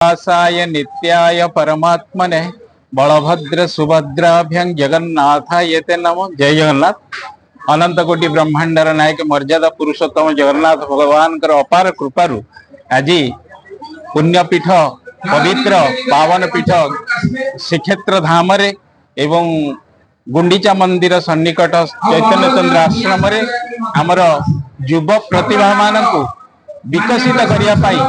दासाय नित्याय परमात्मने बलभद्र सुभद्राभ्यं जगन्नाथाय ते नमो। ଜୟ ଜଗନ୍ନାଥ। ଅନନ୍ତ କୋଟି ବ୍ରହ୍ମାଣ୍ଡର ନାୟକ ମର୍ଯ୍ୟାଦା ପୁରୁଷୋତ୍ତମ ଜଗନ୍ନାଥ ଭଗବାନଙ୍କର ଅପାର କୃପାରୁ ଆଜି ପୁଣ୍ୟପୀଠ, ପବିତ୍ର ପାବନ ପୀଠ ଶ୍ରୀକ୍ଷେତ୍ର ଧାମରେ ଏବଂ ଗୁଣ୍ଡିଚା ମନ୍ଦିର ସନ୍ନିକଟ ଚୈତନ୍ୟ ଚନ୍ଦ୍ର ଆଶ୍ରମରେ ଆମର ଯୁବ ପ୍ରତିଭା ମାନଙ୍କୁ ବିକଶିତ କରିବା ପାଇଁ,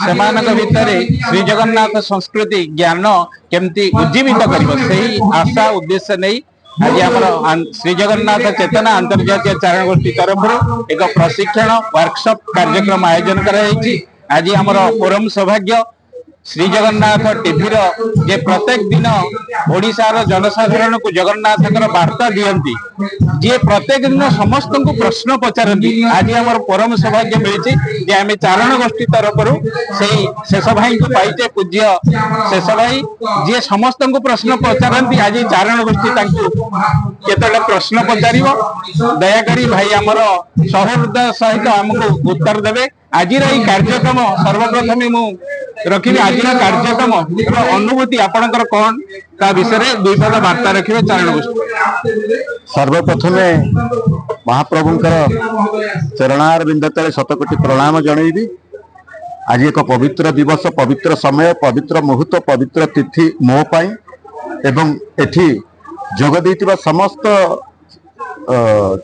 ସେମାନଙ୍କ ଭିତରେ ଶ୍ରୀ ଜଗନ୍ନାଥ ସଂସ୍କୃତି ଜ୍ଞାନ କେମିତି ଉଜ୍ଜୀବିତ କରିବ, ସେହି ଆଶା ଉଦ୍ଦେଶ୍ୟ ନେଇ ଆଜି ଆମର ଶ୍ରୀ ଜଗନ୍ନାଥ ଚେତନା ଆନ୍ତର୍ଜାତୀୟ ଚାରଣ ଗୋଷ୍ଠୀ ତରଫରୁ ଏକ ପ୍ରଶିକ୍ଷଣ ୱାର୍କସପ କାର୍ଯ୍ୟକ୍ରମ ଆୟୋଜନ କରାଯାଇଛି। ଆଜି ଆମର ପରମ ସୌଭାଗ୍ୟ, ଶ୍ରୀ ଜଗନ୍ନାଥ ଟିଭିର ଯେ ପ୍ରତ୍ୟେକ ଦିନ ଓଡ଼ିଶାର ଜନସାଧାରଣଙ୍କୁ ଜଗନ୍ନାଥଙ୍କର ବାର୍ତ୍ତା ଦିଅନ୍ତି, ଯିଏ ପ୍ରତ୍ୟେକ ଦିନ ସମସ୍ତଙ୍କୁ ପ୍ରଶ୍ନ ପଚାରନ୍ତି, ଆଜି ଆମର ପରମ ସୌଭାଗ୍ୟ ମିଳିଛି ଯେ ଆମେ ଚାରଣ ଗୋଷ୍ଠୀ ତରଫରୁ ସେଇ ଶେଷ ଭାଇଙ୍କୁ ପାଇଛେ। ପୂଜ୍ୟ ଶେଷ ଭାଇ, ଯିଏ ସମସ୍ତଙ୍କୁ ପ୍ରଶ୍ନ ପଚାରନ୍ତି, ଆଜି ଚାରଣ ଗୋଷ୍ଠୀ ତାଙ୍କୁ କେତେଟା ପ୍ରଶ୍ନ ପଚାରିବ। ଦୟାକରି ଭାଇ ଆମର ସହୃଦୟ ସହିତ ଆମକୁ ଉତ୍ତର ଦେବେ। ଆଜିର ଏଇ କାର୍ଯ୍ୟକ୍ରମ, ସର୍ବପ୍ରଥମେ ମୁଁ ରଖିବି, ଆଜିର କାର୍ଯ୍ୟକ୍ରମ ଅନୁଭୂତି ଆପଣଙ୍କର କଣ, ତା ବିଷୟରେ ଦୁଇ ପଦ ବାର୍ତ୍ତା ରଖିବେ ଚାରଣ ଗୋଷ୍ଠୀ। ସର୍ବପ୍ରଥମେ ମହାପ୍ରଭୁଙ୍କର ଚରଣାରବିନ୍ଦ ତଳେ ଶତକୋଟି ପ୍ରଣାମ ଜଣେଇବି। ଆଜି ଏକ ପବିତ୍ର ଦିବସ, ପବିତ୍ର ସମୟ, ପବିତ୍ର ମୁହୂର୍ତ୍ତ, ପବିତ୍ର ତିଥି ମୋ ପାଇଁ ଏବଂ ଏଠି ଯୋଗ ଦେଇଥିବା ସମସ୍ତ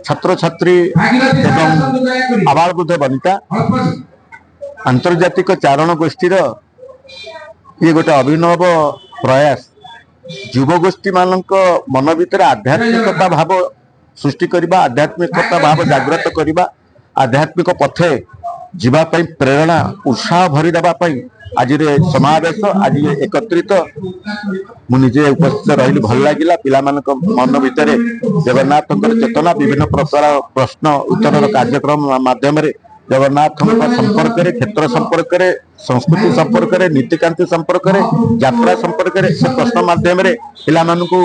ଛାତ୍ରଛାତ୍ରୀ ଏବଂ ଆବାଳ ବୃଦ୍ଧ ବନିତା। ଆନ୍ତର୍ଜାତିକ ଚାରଣ ଗୋଷ୍ଠୀର ଇଏ ଗୋଟେ ଅଭିନବ ପ୍ରୟାସ, ଯୁବଗୋଷ୍ଠୀ ମାନଙ୍କ ମନ ଭିତରେ ଆଧ୍ୟାତ୍ମିକତା ଭାବ ସୃଷ୍ଟି କରିବା, ଆଧ୍ୟାତ୍ମିକତା ଭାବ ଜାଗ୍ରତ କରିବା, ଆଧ୍ୟାତ୍ମିକ ପଥେ ଯିବା ପାଇଁ ପ୍ରେରଣା, ଉତ୍ସାହ ଭରି ଦେବା ପାଇଁ ଆଜିର ଏ ସମାବେଶ, ଆଜି ଏକତ୍ରିତ ମୁଁ ନିଜେ ଉପସ୍ଥିତ ରହିଲି, ଭଲ ଲାଗିଲା। ପିଲାମାନଙ୍କ ମନ ଭିତରେ ଜଗନ୍ନାଥଙ୍କର ଚେତନା ବିଭିନ୍ନ ପ୍ରକାର ପ୍ରଶ୍ନ ଉତ୍ତରର କାର୍ଯ୍ୟକ୍ରମ ମାଧ୍ୟମରେ ଜଗନ୍ନାଥଙ୍କ ସମ୍ପର୍କରେ, କ୍ଷେତ୍ର ସମ୍ପର୍କରେ, ସଂସ୍କୃତି ସମ୍ପର୍କରେ, ନୀତିକାନ୍ତି ସମ୍ପର୍କରେ, ଯାତ୍ରା ସମ୍ପର୍କରେ ସେ ପ୍ରଶ୍ନ ମାଧ୍ୟମରେ ପିଲାମାନଙ୍କୁ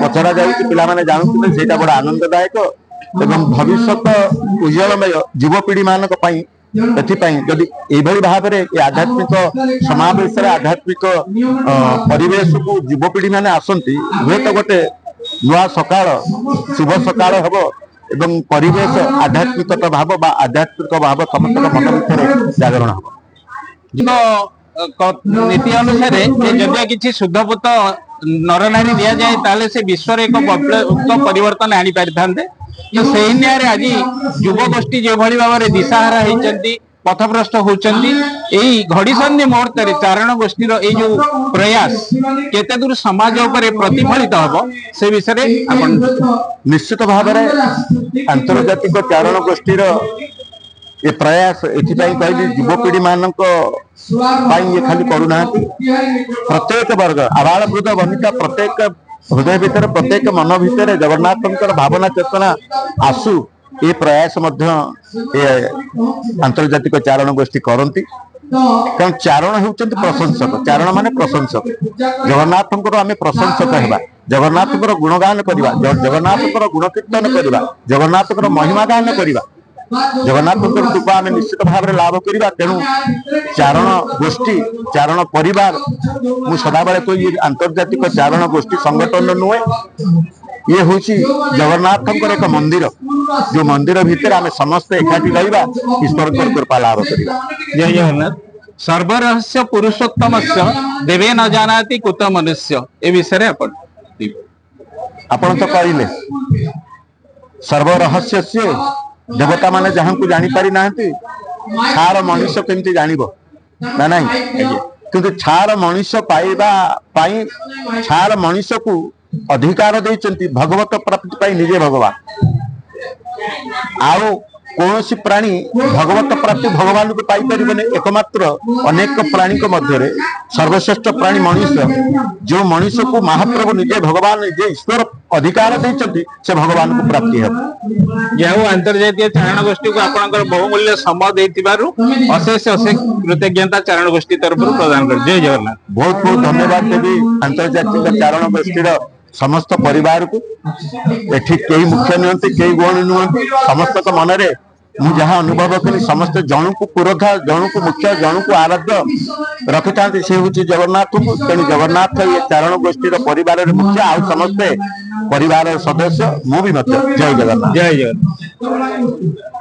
ପଚରା ଯାଉଛି, ପିଲାମାନେ ଜାଣୁଛନ୍ତି। ସେଇଟା ବଡ ଆନନ୍ଦଦାୟକ ଏବଂ ଭବିଷ୍ୟତ ଉଜ୍ଜଳମୟ ଯୁବପିଢି ମାନଙ୍କ ପାଇଁ। ଏଥିପାଇଁ ଯଦି ଏଇଭଳି ଭାବରେ ଏ ଆଧ୍ୟାତ୍ମିକ ସମାବେଶରେ ଆଧ୍ୟାତ୍ମିକ ପରିବେଶକୁ ଯୁବପିଢି ମାନେ ଆସନ୍ତି, ହୁଏତ ଗୋଟେ ନୂଆ ସକାଳ, ଶୁଭ ସକାଳ ହେବ ଏବଂ ପରିବେଶ ଆଧ୍ୟାତ୍ମିକତା ଭାବ ବା ଆଧ୍ୟାତ୍ମିକ ଭାବ ସମସ୍ତଙ୍କ ମନ ଭିତରେ ଜାଗରଣ ହେବ। ନୀତି ଅନୁସାରେ ଯେ ଯଦି କିଛି ଶୁଦ୍ଧପୂତ ନରନାରୀ ଦିଆଯାଏ, ତାହେଲେ ସେ ବିଶ୍ୱରେ ଏକ ବୈପ୍ଳବିକ ପରିବର୍ତ୍ତନ ଆଣିପାରିଥାନ୍ତେ। ତ ସେଇ ନ୍ୟାୟରେ ଆଜି ଯୁବଗୋଷ୍ଠୀ ଯେଭଳି ଭାବରେ ଦିଶାହାରା ହେଇଛନ୍ତି, ପଥଭ୍ରଷ୍ଟ ହଉଛନ୍ତି, ଏଇ ଘଡ଼ିସନ୍ଧି ମୁହୂର୍ତ୍ତରେ ଚାରଣ ଗୋଷ୍ଠୀର ଏଇ ଯୋଉ ପ୍ରୟାସ କେତେ ଦୂର ସମାଜ ଉପରେ ପ୍ରତିଫଳିତ ହବ, ସେ ବିଷୟରେ ଆପଣ? ନିଶ୍ଚିତ ଭାବରେ ଆନ୍ତର୍ଜାତିକ ଚାରଣ ଗୋଷ୍ଠୀର ଏ ପ୍ରୟାସ, ଏଥିପାଇଁ କହିଲି, ଯୁବପିଢି ମାନଙ୍କ ପାଇଁ ଇଏ ଖାଲି କରୁନାହାନ୍ତି, ପ୍ରତ୍ୟେକ ବର୍ଗ, ଆବାଳ ବୃଦ୍ଧ ବନିତା, ପ୍ରତ୍ୟେକ ହୃଦୟ ଭିତରେ, ପ୍ରତ୍ୟେକ ମନ ଭିତରେ ଜଗନ୍ନାଥଙ୍କର ଭାବନା ଚେତନା ଆସୁ, ଏ ପ୍ରୟାସ ମଧ୍ୟ ଏ ଆନ୍ତର୍ଜାତିକ ଚାରଣ ଗୋଷ୍ଠୀ କରନ୍ତି। କାରଣ ଚାରଣ ହେଉଛନ୍ତି ପ୍ରଶଂସକ। ଚାରଣ ମାନେ ପ୍ରଶଂସକ। ଜଗନ୍ନାଥଙ୍କର ଆମେ ପ୍ରଶଂସକ ହେବା, ଜଗନ୍ନାଥଙ୍କର ଗୁଣଗାନ କରିବା, ଜଗନ୍ନାଥଙ୍କର ଗୁଣକୀର୍ତ୍ତନ କରିବା, ଜଗନ୍ନାଥଙ୍କର ମହିମା ଗାନ କରିବା, ଜଗନ୍ନାଥଙ୍କର କୃପା ଆମେ ନିଶ୍ଚିତ ଭାବରେ ଲାଭ କରିବା। ତେଣୁ ଚାରଣ ଗୋଷ୍ଠୀ, ଚାରଣ ପରିବାର, ମୁଁ ସଦାବେଳେ କହିବି, ଆନ୍ତର୍ଜାତିକ ଚାରଣ ଗୋଷ୍ଠୀ ସଂଗଠନ ନୁହେଁ, ଇଏ ହଉଛି ଜଗନ୍ନାଥଙ୍କର ଏକ ମନ୍ଦିର, ଯୋଉ ମନ୍ଦିର ଭିତରେ ଆମେ ସମସ୍ତେ ଏକାଠି ରହିବା, ଈଶ୍ୱରଙ୍କର କୃପା ଲାଭ କରିବା। ଜୟ ଜଗନ୍ନାଥ। ସର୍ବରହସ୍ୟ ପୁରୁଷୋତ୍ତମସ୍ୟ ଦେବେ ନ ଜାନାତି କୁତ ମନୁଷ୍ୟ, ଏ ବିଷୟରେ ଆପଣ? ଆପଣ ତ କହିଲେ ସର୍ବରହସ୍ୟ ସିଏ, ଦେବତା ମାନେ ଯାହାଙ୍କୁ ଜାଣିପାରି ନାହାନ୍ତି, ଛାର ମଣିଷ କେମିତି ଜାଣିବ ନା ନାଇଁ? କିନ୍ତୁ ଛାର ମଣିଷ ପାଇବା ପାଇଁ, ଛାର ମଣିଷକୁ ଅଧିକାର ଦେଇଛନ୍ତି ଭଗବତ ପ୍ରାପ୍ତି ପାଇଁ ନିଜେ ଭଗବାନ। ଆଉ କୌଣସି ପ୍ରାଣୀ ଭଗବତ ପ୍ରାପ୍ତି, ଭଗବାନଙ୍କୁ ପାଇପାରିବନି। ଏକମାତ୍ର ଅନେକ ପ୍ରାଣୀଙ୍କ ମଧ୍ୟରେ ସର୍ବଶ୍ରେଷ୍ଠ ପ୍ରାଣୀ ମଣିଷ, ଯୋଉ ମଣିଷକୁ ମହାପ୍ରଭୁ ନିଜେ, ଭଗବାନ ନିଜେ ଈଶ୍ୱର ଅଧିକାର ଦେଇଛନ୍ତି, ସେ ଭଗବାନଙ୍କୁ ପ୍ରାପ୍ତି ହେବ। ଯାହା ହଉ, ଆନ୍ତର୍ଜାତୀୟ ଚାରଣ ଗୋଷ୍ଠୀକୁ ଆପଣଙ୍କର ବହୁମୂଲ୍ୟ ସମୟ ଦେଇଥିବାରୁ ଅଶେଷ ଅଶେଷ କୃତଜ୍ଞତା ଚାରଣ ଗୋଷ୍ଠୀ ତରଫରୁ ପ୍ରଦାନ କରୁ। ଜୟ ଜଗନ୍ନାଥ। ବହୁତ ବହୁତ ଧନ୍ୟବାଦ ଦେବି ଆନ୍ତର୍ଜାତିକ ଚାରଣ ଗୋଷ୍ଠୀର ସମସ୍ତ ପରିବାରକୁ। ଏଠି କେହି ମୁଖ୍ୟ ନୁହନ୍ତି, କେହି ଗୌଣ ନୁହନ୍ତି। ସମସ୍ତଙ୍କ ମନରେ ମୁଁ ଯାହା ଅନୁଭବ କଲି, ସମସ୍ତେ ଜଣକୁ ପୁରୋଧା, ଜଣକୁ ମୁଖ୍ୟ, ଜଣକୁ ଆରାଧ୍ୟ ରଖିଥାନ୍ତି, ସେ ହଉଛି ଜଗନ୍ନାଥଙ୍କୁ। ତେଣୁ ଜଗନ୍ନାଥ ଇଏ ଚାରଣ ଗୋଷ୍ଠୀର ପରିବାରରେ ମୁଖ୍ୟ, ଆଉ ସମସ୍ତେ ପରିବାରର ସଦସ୍ୟ, ମୁଁ ବି ମଧ୍ୟ। ଜୟ ଜଗନ୍ନାଥ। ଜୟ ଜଗନ୍ନାଥ।